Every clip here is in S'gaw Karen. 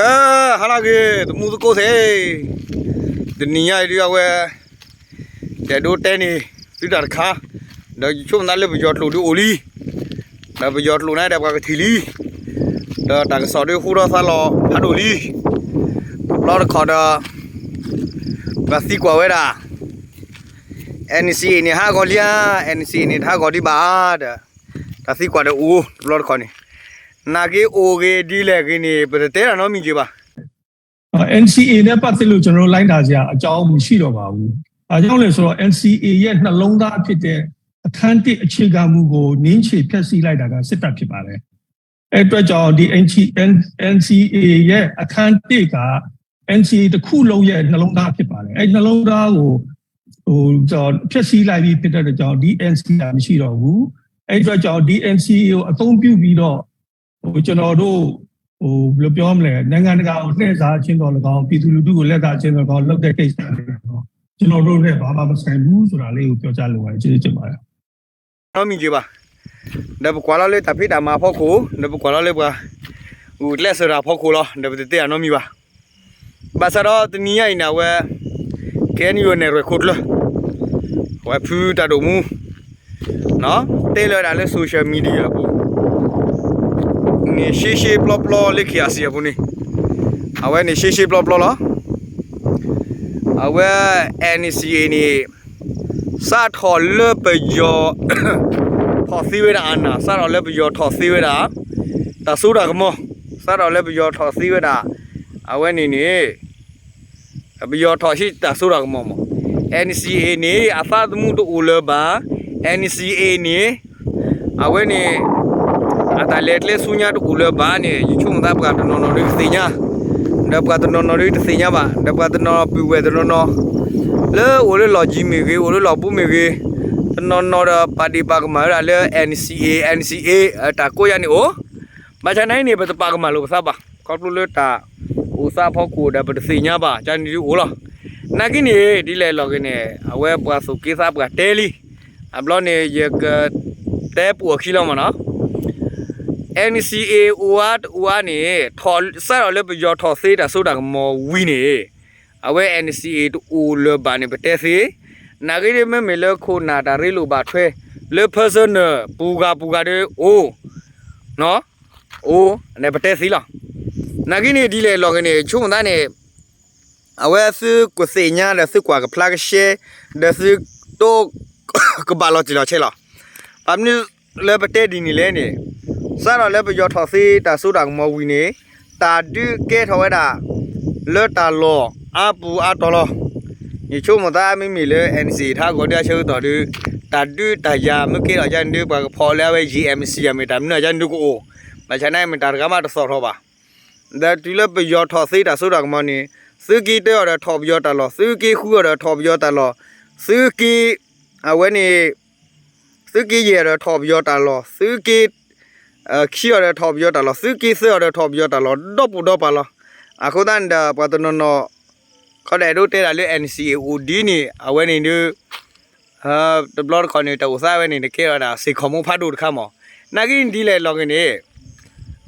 အၢ ဟါလၢအဂ့ၤ သမူသကိးသ့ၣ်, တနံၤညါအံၤဒုအဝဲ ယအဲၣ်ဒိးတဲန့ၣ် သုတၢ်တခါ, ဒီးယဆိကမိၣ်သးလၢပယီၤကျိာ်ဒုအိၣ်လံ, ဒီးပယီၤကျိာ်န့ၣ်ဒီးပှၤကထံၣ်လံ, ဒီးတၢ်ကစီၣ်ဒုဟူထီၣ်သါလီၤဖးဒိၣ်လံ, တဘျီတခီၣ်ဒီး ပှၤသံကွၢ်ဝဲဒၣ် NCA န့ၣ်ဟးဂီၤလံဧါ, NCA န့ၣ်တဟးဂီၤဒံးဘၣ်ဧါဒီး တၢ်သံကွၢ်ဒီးအိၣ်တဘျီတခီၣ်န့ၣ်, နာ်က့အိၣ်ဂ့ၤဒ်လဲၣ်ဂ့ၤန့ၣ် ပတတဲတၢ်နီတမံၤက့ၤဘၣ်. NCA နဲ့ပတ်သက်လို့ကျွန်တော်တို့လိုက်နာစရာအကြောင်းမရှိတော့ပါဘူး. ဘာကြောင့်လဲဆိုတော့ NCA ရဲ့နှလုံးသားဖြစ်တဲ့အခန်းတစ်အခြေခံမူကိုနင်းချေဖျက်ဆီးလိုက်တာကစစ်တပ်ဖြစ်ပါတယ်. အဲအတွက်ကြောင့်ဒီ NCA ရဲ့အခန်းတစ်က NCA တစ်ခုလုံးရဲ့နှလုံးသားဖြစ်ပါတယ်. အဲနှလုံးသားကိုဟိုဖျက်ဆီးလိုက်ပြီးဖြစ်တဲ့အတွက်ကြောင့်ဒီ NCA မရှိတော့ဘူး. အဲအတွက်ကြောင့်ဒီ NCA ကိုအသုံးပြုပြီးတော့ဟိုကျွန်တော်တို့ဟိုဘယ်လိုပြောမလဲနိုင်ငံတကာကိုလှည့်စားခြင်းတော့လကောင်းပြည်သူလူထုကိုလှည့်စားခြင်းတော့လကောင်းလုပ်တဲ့ကိစ္စတွေတော့ကျွန်တော်တို့နဲ့ဘာမှမဆိုင်ဘူးဆိုတာလေးကိုပြောကြားလိုပါတယ်ကျေးဇူးတင်ပါတယ်. နီတမံၤက့ၤဘၣ်, ဒီးပကွၢ်လီၤလၢတၢ်ဖံးတၢ်မၤအဖီခိၣ် ဒီးပကွၢ်လီၤလၢပှၤဂုာ်ကျဲးစၢးတၢ်အဖီခိၣ်လီၤ ဒီးပတတဲအနီတမံၤဘၣ်. ဘၣ်ဆၣ်ဒီးတနံၤညါအံၤန့ၣ် အဝဲ KNU န့ၣ်ရဲၣ်ခိၣ်ကျၢၢ် အဝဲဖုတၢ်ဒိၣ်မူ တဲလၢဒၣ်လၢ social media အပူၤ န့ၣ်ရှဲရှဲပျီပျီလၢ KIC အပူၤန့ၣ် အဝဲန့ၣ်ရှဲရှဲပျီပျီလီၤ. အဝဲ NCA န့ၣ် စးထီၣ်လၢပယီၤ ထီၣ်သ့ဝဲဒၣ်အနၢ် စးထီၣ်လၢပယီၤထီၣ်သ့ဝဲဒၣ် တၢ်စိတၢ်ကမီၤ စးထီၣ်လၢပယီၤထီၣ်သ့ဝဲဒၣ် အဝဲန့ၣ်န့ၣ် ပယီၤထီၣ်ဟံးတၢ်စိတၢ်ကမီၤမး NCA န့ၣ် အသးသမူတအိၣ်လၢၤဘၣ် NCA န့ၣ် အဝဲန့ၣ် အတၢ်လဲၤကျဲဆူညါတအိၣ်လၢၤဘၣ်န့ၣ် ယဆိကမိၣ်သးပှၤတနီၤနီၤဒုးသ့ၣ်ညါ ဒီးပှၤတနီၤနီၤဒုးတသ့ၣ်ညါဘၣ် ဒီးပှၤတနီၤနီၤပုၢ်ဝဲၢ်တနီၤနီၤ လၢအိၣ်လၢလီၢ်ကံၤမ့ၢ်ဂ့ၤ အိၣ်လၢလီၢ်ဘူးမ့ၢ်ဂ့ၤ တနီၤနီၤဒီးပာ်ဒ့ၣ်ပာ်ကမၣ်ဝဲဒၣ်လၢ NCA NCA တၢ်ကိးယၤန့ၣ်အိၣ် ဘၣ်ဆၣ်နာ်က့န့ၣ် ပတပာ်ကမၣ်လိာ်ပသးဘၣ် ခီဖျိလၢတၢ်အိၣ်သးဖီခိၣ်ဒီးပတသ့ၣ်ညါဘၣ် ကန့ၣ်ဒုးအိၣ်လီၤ. နာ်က့န့ၣ် ဒ်လဲၣ်လီၤက့ၤန့ၣ် အဝဲပှၤသူၣ်က့သးပှၢ်တဲလံ အဘျီန့ၣ် ယကတဲပိာ်အခံလီၤမးနီၤ NCA အိၣ်အါတအိၣ်အါန့ၣ် စးထီၣ်လၢပယီၤထီၣ်သ့တၢ်စိတၢ်ကမီၤဝံၤန့ၣ် အဝဲ NCA တအိၣ်လၢၤဘၣ်န့ၣ် ပတဲသ့, နာ်က့ဒ်မ့မ့ၢ်လၢခိၣ်နၢ်တၢ်ရ့လိာ်ဘၣ်ထွဲ လၢ personal ပူၤဂၤပူၤဂၤဒီးအိၣ် အိၣ် န့ၣ်ပတဲသ့လီၤ. နာ်က့န့ၣ်ဒ်လဲၣ်လီၤက့ၤန့ၣ် ဆိကမိၣ်သးန့ၣ် အဝဲသုကသ့ၣ်ညါဒီးသုကွၢ်ကဖျါကရှဲ ဒီးသုတိ ကဘၣ်လီၤတံၢ်လီၤဆဲးလီၤ. ဘၣ်မနုၤလၢပတဲဒ်န့ၣ်လဲၣ်န့ၣ် စးထီၣ်လၢပယီၤထီၣ်သ့တၢ်စိတၢ်ကမီၤဝံၤန့ၣ် တၢ်ဒုးကဲထီၣ်ဝဲဒၣ် လၢတၢ်လီၢ်အါပူၤအါတီၤလီၤ. ယဆိကမိၣ်သးမ့မ့ၢ်လၢ NCA ထါဂီၤဒုးအဆၢကတီၢ်ဒုး တၢ်ဒုးတၢ်ယၤမ့ၢ်ကဲထီၣ်ယါန့ၣ်ဒုး ပှၤကဖီၣ်လၢအဝဲ UMC မ့ၢ်တၢ်မနုၤယါန့ၣ်ဒုးကအိၣ်, ဘၣ်ဆၣ်နာ်မ့ၢ်တၢ်တဂၤမးတသီၣ်ထီၣ်ဘၣ်. ဒီးတုၤလၢပယီၤထီၣ်သ့တၢ်စိတၢ်ကမီၤန့ၣ် သုးက့တၢအီၤဒီးထီၣ်ပယီၤတၢ်လီၢ်, သုးက့ဃုအီၤဒီးထီၣ်ပယီၤတၢ်လီၢ်, သုးက့ အဝဲန့ၣ် သုးက့ယဲၢ်အီၤဒီးထီၣ်ပယီၤတၢ်လီၢ်, သုးက့ ခံအီၤဒီးထီၣ်ပယီၤတၢ်လီၢ်, သုးက့သၢအီၤဒီးထီၣ်ပယီၤတၢ်လီၢ် ဒီပူၤဒီပၤလီၤ. အဃိသတးန့ၣ်ဒီး ပှၤတနီၤနီၤ ခီဒီးအဲၣ်ဒိးတဲဒၣ်လၢ NCA အိၣ်ဒ်န့ၣ် အဝဲန့ၣ်ဒုး တဘျီတခီၣ်န့ၣ် တၢ်အိၣ်သးဝဲန့ၣ် တကဲထီၣ်ဒၣ်စ့ၢ်ကီးမိၢ်ဖးဒိၣ်တခါမး. နာ်က့ဒ်လဲၣ်လီၤက့ၤန့ၣ်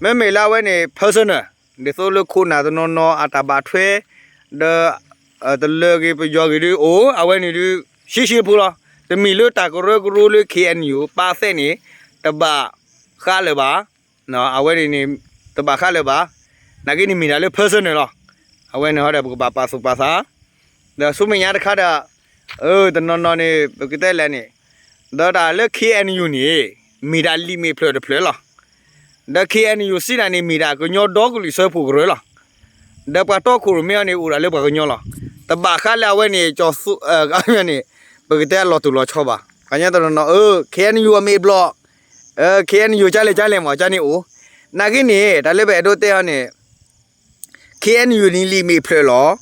မ့မ့ၢ်လၢအဝဲန့ၣ် personal ဒ်သိးလၢခိၣ်နၢ်တနီၤနီၤအတၢ်ဘၣ်ထွဲ ဒီး တလၢဂ့ၤပယီၤဂ့ၤဒုးအိၣ် အဝဲန့ၣ်ဒုး ရှဲရှဲဖိလီၤ. တမ့ၢ်လၢတၢ်ကရၢကရိလၢ KNU ပာ်သဲန့ၣ် တဘၣ်ဃးလၢၤဘၣ်. အဝဲန့ၣ်န့ၣ် တဘၣ်ဃးလၢၤဘၣ်. နာ်က့န့ၣ်မ့ၢ်ဒၣ်လၢ personal လီၤ. အဝဲန့ၣ်ဟီဒီးပကဘၣ်ပာ်သူၣ်ပာ်သး ဒီးဆူမဲာ်ညါတခါဒီး တနီၤနီၤန့ၣ် ပကတဲလဲၣ်န့ၣ် ဒီးတၢ်လၢ KNU န့ၣ် မ့ၢ်ဒၣ်လံာ်မ့ၢ်ဖျၢၣ်တဖျၢၣ်လီၤ. ဒီး KNU စံးဒၣ်န့ၣ် မ့ၢ်ဒၣ်ကညီဒီကလုာ်စၢဖှိၣ်ကရၢလီၤ. ဒီးပှၤတီခိၣ်ရိၣ်မဲအီၤန့ၣ် အိၣ်ဒၣ်လၢပှၤကညီလီၤ. တဘၣ်ဃးလၢအဝဲန့ၣ် ကၠီၤသူ န့ၣ် ပကတဲအလီၤတူာ်လီၤဆီဘၣ်. ပှၤကညီတနီၤနီၤ KNU အမ့ၢ်ဘျီၣ် KNU ကလဲၣ်ကလဲၣ်မး ကန့ၣ်အိၣ်. နာ်က့န့ၣ် တၢ်လၢပအဲၣ်ဒိးတဲအီၤန့ၣ် KNU န့ၣ်လံာ်မ့ၢ်ဖျၢၣ်လီ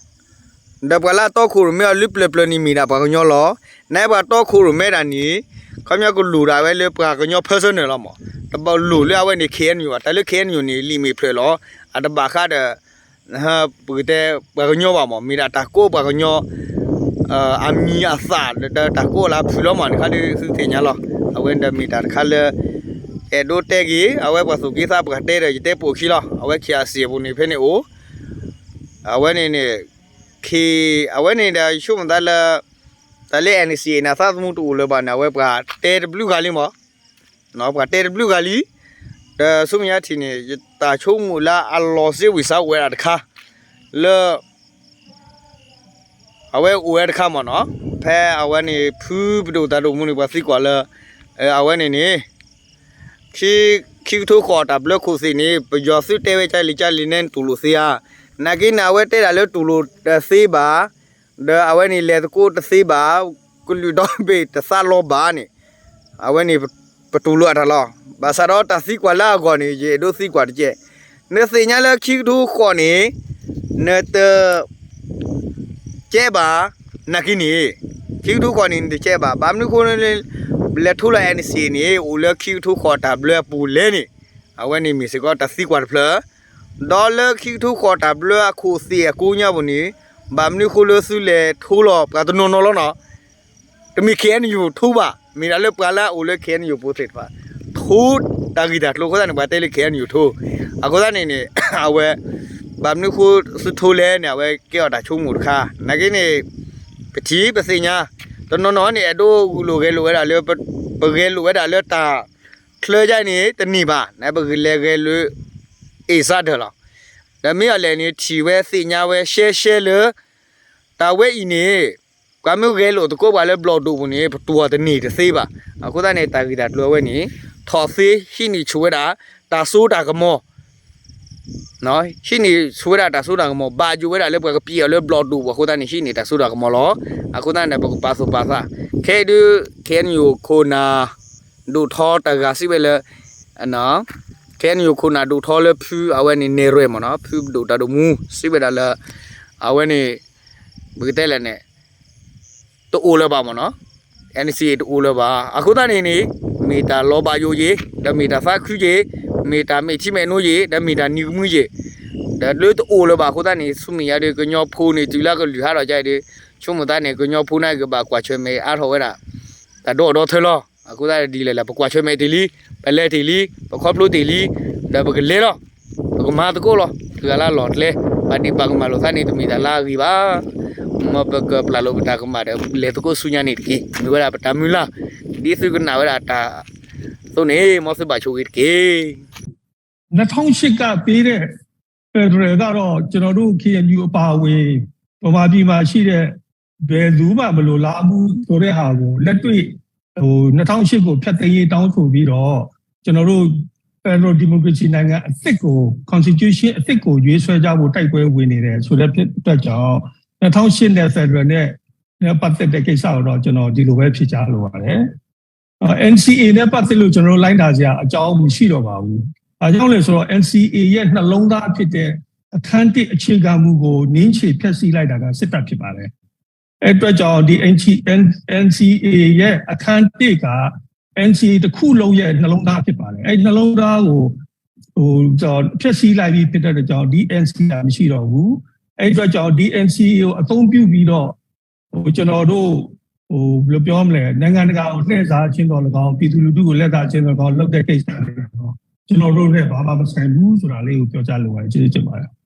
ၤ. ဒီးပှၤလၢအတီခိၣ်ရိၣ်မဲအီၤလၢပျၢၤပျၢၤန့ၣ်မ့ၢ်ဒၣ်ပှၤကညီလီၤ. နာ်ပှၤတီခိၣ်ရိၣ်မဲဒၣ်န့ၣ် ခီပညီကလူၤဒၣ်ဝဲလၢပှၤကညီ personal လီၤမး. တဘၣ်လူၤလၢအဝဲန့ၣ် KNU ဘၣ်. တၢ်လၢ KNU န့ၣ် လံာ်မ့ၢ်ဖျၢၣ်လီၤ. အတဘၣ်ဃးဒီး ပကတဲ ပှၤကညီဘၣ်မး မ့ၢ်ဒၣ်တၢ်ကိးပှၤကညီ အမံၤအသၣ် ဒီးတၢ်ကိးလၢအဖုၣ်လီၤမး တခါဒုးသုသ့ၣ်ညါလီၤ. အဝဲန့ၣ်ဒီးမ့ၢ်တၢ်တခါလၢ အဲၣ်ဒိးတဲက့ၤ အဝဲပှၤသူၣ်က့သးပှၢ်တဲဒီး ယတဲပိာ်အခံလီၤ. အဝဲ KIC အပူၤန့ၣ်ဖဲန့ၣ်အိၣ် အဝဲန့ၣ်န့ၣ် ခ့ အဝဲန့ၣ်ဒီးယဆိကမိၣ်သးလၢ တၢ်လၢ NCA န့ၣ် အသးသမူတအိၣ်လၢၤဘၣ်န့ၣ် အဝဲပှၤတဲတဘျုးဂၤလံမး, ပှၤတဲတဘျုးဂၤလံ, ဒီးဆူမဲာ်ညါထံၣ်န့ၣ် ယတၢ်ဆိကမိၣ်လၢအလီၤစ့ဝံၤစးအိၣ်ဝဲဒၣ်တခါ လၢ အဝဲအိၣ်ဝဲတခါမးနီၤ, ဖဲအဝဲန့ၣ် ဖုပဒိၣ်တၢ်ဒိၣ်မူန့ၣ် ပှၤသံကွၢ်လၢ အဝဲန့ၣ်န့ၣ် ခံကထိဃိးတၢ်ဘျၢခိၣ်သ့ၣ်န့ၣ် ပယီၤသုးတဲဝဲကၢလံၤကၢလံၤနဲတူၢ်လိာ်သ့ဧါ, နာ်က့န့ၣ် အဝဲတဲဒၣ်လၢတူၢ်လိာ်တသ့ဘၣ်, ဒီးအဝဲန့ၣ်လဲၤသကိးတသ့ဘၣ်, ကလုာ်ဒီဘ့ၣ်တသးလီၤဘၣ်န့ၣ် အဝဲန့ၣ် ပတူၢ်လိာ်အတၢ်လီၤ. ဘၣ်ဆၣ်ဒီးတၢ်သံကွၢ်လၢအဂီၢ်န့ၣ် ယအဲၣ်ဒိးသံကွၢ်တက့ၢ်, နသ့ၣ်ညါလၢခံကထိဃိးန့ၣ် နတ ကဲဘၣ်, နာ်က့န့ၣ် ခံကထိဃိးန့ၣ် နတကဲဘၣ်. ဘၣ်မနုၤဃိ လဲၤထူလီၤ NCA န့ၣ် အိၣ်လၢခံကထိဃိးတၢ်ဘျၢအပူၤလဲၣ်န့ၣ် အဝဲန့ၣ်မ့ၢ်စ့ၢ်ကီးတၢ်သံကွၢ်တဖျၢၣ်, ဒီးလၢခံကထိဃိးတၢ်ဘျၢအခိၣ်သ့ၣ်အကိးညါပူၤန့ၣ် ဘၣ်မနုၤဃိလၢသုလဲၤထူလီၤပှၤတနီၤနီၤလီၤနီၤ တမ့ၢ် KNU ထူဘၣ်, မ့ၢ်ဒၣ်လၢပှၤလၢအအိၣ်လၢ KNU ပူၤသ့ၣ်တဖၣ် ထူတၢ်ဂ့ၢ်တၢ်ကျိၤအဃိသတးန့ၣ် ပှၤတဲလၢ KNU ထူ, အဃိသတးန့ၣ်န့ၣ် အဝဲ ဘၣ်မနုၤဃိသုထူလဲၣ်န့ၣ် အဝဲကဲအီၤတၢ်ဆိကမိၣ်တခါ, နာ်က့န့ၣ် ပထံၣ်ပသ့ၣ်ညါ တနီၤနီၤန့ၣ် အဲၣ်ဒိးဂုာ်လိာ်ဂဲၤလိာ်ဝဲဒၣ်လၢ ပဂဲၤလိာ်ဝဲဒၣ်လၢတၢ်ချၢယါန့ၣ် တန့ၢ်ဘၣ်, နပကလဲၤဂဲၤလိာ် အ့ၣ်စါဒၢၢ်လီၤ. ဒီးမ့ၢ်အီၤလဲၣ်န့ၣ် ထံၣ်ဝဲသ့ၣ်ညါဝဲရှဲရှဲလၢ တၢ်ဝဲအံၤန့ၣ် ပှၤမ့ၢ်ဂဲၤလိာ်သကိးပှၤလၢဘျီၣ်ဒိၣ်ပူၤန့ၣ် ပတူၢ်အီၤတန့ၢ်တသ့ဘၣ်. အဃိသတးန့ၣ် တၢ်ဂ့ၢ်တၢ်ကျိၤအဝဲန့ၣ် ထီၣ်သ့ဟံးန့ၢ်ဆူၣ်ဝဲဒၣ် တၢ်စိတၢ်ကမီၤ ဟံးန့ၢ်ဆူၣ်ဝဲဒၣ်တၢ်စိတၢ်ကမီၤ ဘၣ်ယိၣ်ဝဲဒၣ်လၢပှၤကပျဲအီၤလၢဘျီၣ်ဒိၣ်ပူၤအဃိသတးန့ၣ် ဟံးန့ၢ်တၢ်စိတၢ်ကမီၤလီၤ. အဃိသတးန့ၣ် ပကပာ်သူၣ်ပာ်သး ခဲအံၤဒုး KNU ခိၣ်နၢ် ဒိၣ်ထီတဂၤစံးဝဲလၢ KNU ခိၣ်နၢ်ဒိၣ်ထီလၢဖုအဝဲန့ၣ်နဲၣ်ရွဲၣ်မ့ၢ်နီၤ ဖုပဒိၣ်တၢ်ဒိၣ်မူ စံးဝဲဒၣ်လၢ အဝဲန့ၣ် ပကတဲလဲၣ်န့ၣ် တအိၣ်လၢၤဘၣ်မ့ၢ်နီၤ NCA တအိၣ်လၢၤဘၣ်. အဃိသတးန့ၣ်န့ၣ် မ့ၢ်တၢ်လီၤဘၣ်ယိၣ်ယ့ၤ ဒီးမ့ၢ်တၢ်သးခုယ့ၤ မ့ၢ်တၢ်မဲာ်ထံမဲာ်နိယ့ၤ ဒီးမ့ၢ်တၢ်နံၤကမှံယ့ၤ ဒီးလၢတအိၣ်လၢၤဘၣ်အဃိသတးန့ၣ် ဆူမဲာ်ညါဒီး ကညီဖိန့ၣ် တုၤလၢကလုၢ်ဟးထီၣ်ကဒီး ဆိကမိၣ်သးန့ၣ် ကညီဖိန့ၣ်ကဘၣ်ကွၢ်ဆၢၣ်မဲာ်အါထီၣ်ဝဲဒၣ် တၢ်ဒီအဒီထၢလီၤ. အဃိသတးဒ်လဲၣ်လဲၣ် ပကွၢ်ဆၢၣ်မဲာ်တ့ၢ်လံ ပလဲၤတ့ၢ်လံ ပခီဖျိတ့ၢ်လံ ဒီးပကလဲၤလီၤ ပကမၤသကိးလီၤ တဂၤလၢလီၢ်ကျဲ ပာ်ဒ့ၣ်ပာ်ကမၣ်လိာ်သးန့ၣ် တမ့ၢ်တၢ်လၢအဂ့ၤဘၣ်. မ်ပကပျၢ်လိာ်ပတၢ်ကမၣ်ဒီး လဲၤသကိးဆူညါန့ၣ်တက့ၢ် မ့ၢ်ဝဲဒၣ်ပတၢ်မုၢ်လၢ် ဒ်သုကနၣ်ဝဲဒၣ်တၢ်အသိးန့ၣ် မ်သုဘၣ်ဆိၣ်ဂ့ၤတက့ၢ်. နှစ်ထောင့်ရှစ်ကပေးတဲ့ federal ကတော့ ကျွန်တော်တို့ KNU အပါအဝင် ဗမာပြည်မှာရှိတဲ့ ဘယ်သူမှ မလိုလားဘူးဆိုတဲ့ဟာကို လက်တွေ့ ဟို နှစ်ထောင့်ရှစ်ကို ဖျက်သိမ်းရေး တောင်းဆိုပြီးတော့ ကျွန်တော်တို့ Federal Democracy နိုင်ငံအသစ်ကို Constitution အသစ်ကို ရွေးဆွဲကြဖို့ တိုက်ပွဲဝင်နေတယ်ဆိုတဲ့အတွက်ကြောင့် နှစ်ထောင့်ရှစ်နဲ့ Federal နဲ့ ပတ်သက်တဲ့ကိစ္စကိုတော့ ကျွန်တော် ဒီလိုပဲ ဖြေကြားလိုပါတယ်။ NCA နဲ့ပတ်သက်လို့ ကျွန်တော်တို့ လိုက်နာစရာအကြောင်း မရှိတော့ပါဘူး။ ဘာကြောင့်လဲဆိုတော့ NCA ရဲ့နှလုံးသားဖြစ်တဲ့ အခန်းတစ် အခြေခံမူကို နင်းချေဖျက်ဆီးလိုက်တာက စစ်တပ်ဖြစ်ပါတယ်။ အဲအတွက်ကြောင့် ဒီ NCA NCA ရဲ့အခန်းတစ်က NCA တစ်ခုလုံးရဲ့နှလုံးသားဖြစ်ပါတယ်။ အဲဒီနှလုံးသားကို ဟို ဖျက်ဆီးလိုက်ပြီးဖြစ်တဲ့အတွက်ကြောင့် ဒီ NCA ကမရှိတော့ဘူး။ အဲဒီအတွက်ကြောင့် ဒီ NCA ကိုအသုံးပြုပြီးတော့ ဟို ကျွန်တော်တို့ ဟို ဘယ်လိုပြောမလဲ နိုင်ငံတကာကိုလှည့်စားခြင်းသော်လည်းကောင်း ပြည်သူလူထုကိုလှည့်စားခြင်းသော်လည်းကောင်း လုပ်တဲ့ကိစ္စတွေတော့ ကျွန်တော်တို့နဲ့ဘာမှမဆိုင်ဘူးဆိုတာလေးကိုပြောကြားလိုပါတယ်။ ကျေးဇူးတင်ပါတယ်။